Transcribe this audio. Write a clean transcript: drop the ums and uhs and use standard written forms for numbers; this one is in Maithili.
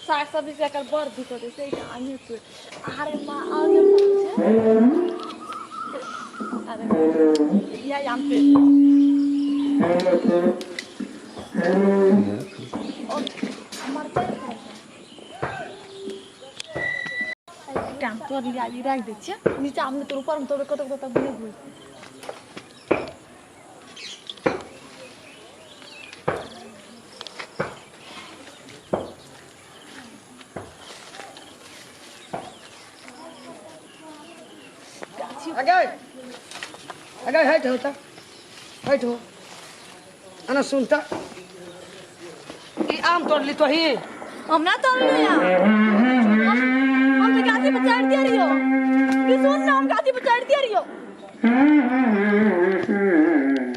साग सब्जी से एकर बड़ दिक्कत है से आमे तोड़। अरे माँ, और के फल छै? अरे या आम पे और मरचाइ टाइम तोड़ लिया, राखि दै छियै नीचा। आम नहि तोड़, ऊपरमे तोड़बै, कतौ कतौ तक नहि होइ। अगे अगे, हट होता, हट हो। अना सुनता, ई आम तोड़ ली तो ही। हम ना तोड़लियै। हम तो गाछी पे चढ़ दिया रहियो कि सुन ना, हम गाछी पे चढ़ दिया रहियो।